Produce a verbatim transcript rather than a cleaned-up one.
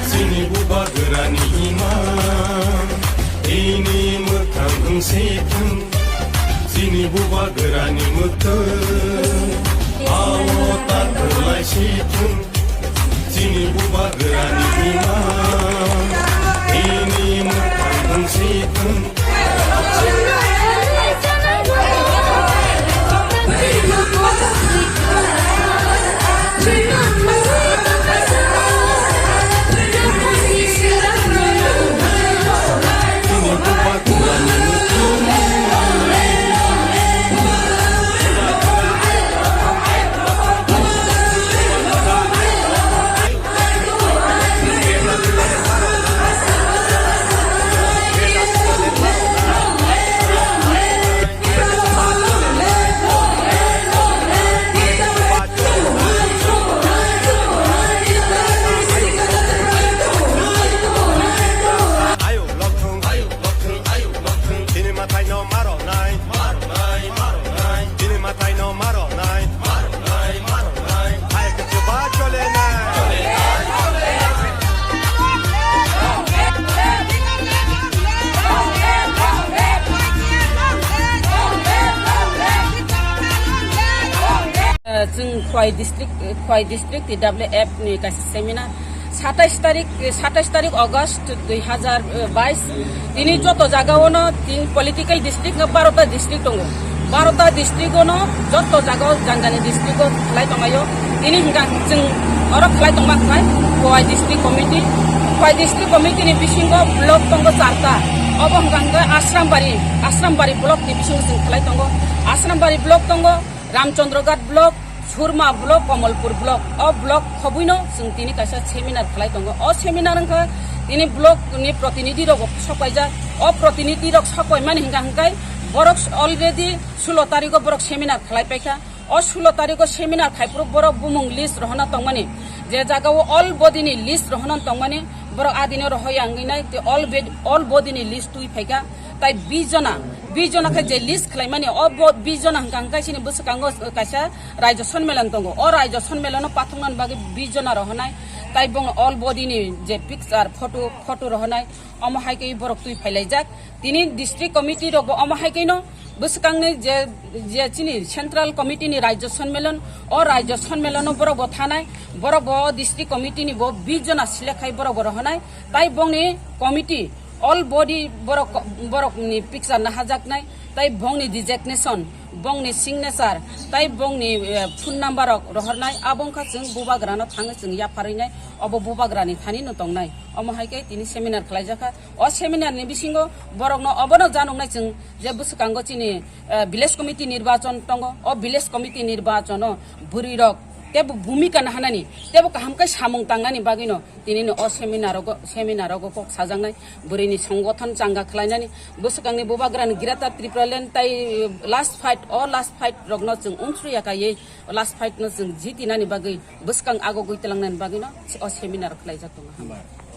Chini bubagrani imang, ini mwthang wng si thung. Chini bubagrani mwthang, awo ta kwlai si thung. Chini bubagrani imang, ini mwthang wng si thung. Ayo, lokthung, ayo, lokthung, ayo, lokthung. Chini mathai no maro nai, maro nai, maro nai. Chini mathai no maro nai, maro nai, maro nai. Hai ke chuba chole na. Eh, chwng Khwai district, eh, Khwai district T W F ni kaisa seminar. Satais tarik, eh, satais tarik August dui hazar bais. Tini joto jaga ono tin political district no barota district tongo. Barota district ono joto jaga o janjani district o khlai tonglaio. Tini hingka chwng oro khlai tongma khlai Khwai district committee. Khwai district committee ni bisingo block tongo charta. Obo hingka hingka Asrambari, Asrambari block ni bisingo chwng khlai tongo. Asrambari block tongo, Ramchandraghat block, Surma block, Kamalpur block. O block khobuino chwng tini kaisa seminar khlai tongo. O seminar wngkha tini block ni protinidhi rok sok paijak. O protinidhi rok sok paimani hingka hingkai borok already sulo tarigo borok seminar khlai paikha. O sulo tarigo seminar khaiphuru borok bumung list rohorna tongmani. Je jaga o all body ni list rohorna tongmani, borok adino rohoi ya wngwi nai, te all bed-, all body ni list twi phaikha. Tai bis jona, bis jona khe je list khlaimani, o bo-, bis jona hingka hingka chini bwswkango kaisa Raijo Sonmelan tongo. O Raijo Sonmelano pathoknani bagwi bis jona rohornai. Tai bongno all body ni je picture, photo, photo rohornai, omo hai khe borok twi phailaijak. Tini district committee rokbo omo hai khe no bwswkangni je, je chini central committee ni Raijo Sonmelan, o Raijo Sonmelano borokbo thanai, borokbo district committee ni bo bis jona select khai borokbo rohornai. Tai bongni committee all body borok, borok ni picture nahajaknai, tai bongni designation, bongni signature, tai bongni, eh, phone number rok rohornai, abo wngkha chwng bubagrano thangwi chwng yapharwi nai, obo bubagrani thani no tongnai. Omo hai khe tini seminar khlaijakha. O seminar ni bisingo borokno obono janoknai chwng je bwswkango chini, eh, village committee nirbachon tongo, o village committee nirbachono bwrwi rok tebo bhumika nahanani, tebo kaham khe samung tangnani bagwino Tinini o seminar rogo, seminar rogo kok sajaknai bwrwini songgothon changa khlainani, bwswkangni bubagrani Greater Tripura Land tai last fight, o last fight rokno chwng unsuriya kaiwi last fight no chwng jitinani bagwi bwskang agogwi twlangnani bagwino o seminar khlaijak tongo. Hambai.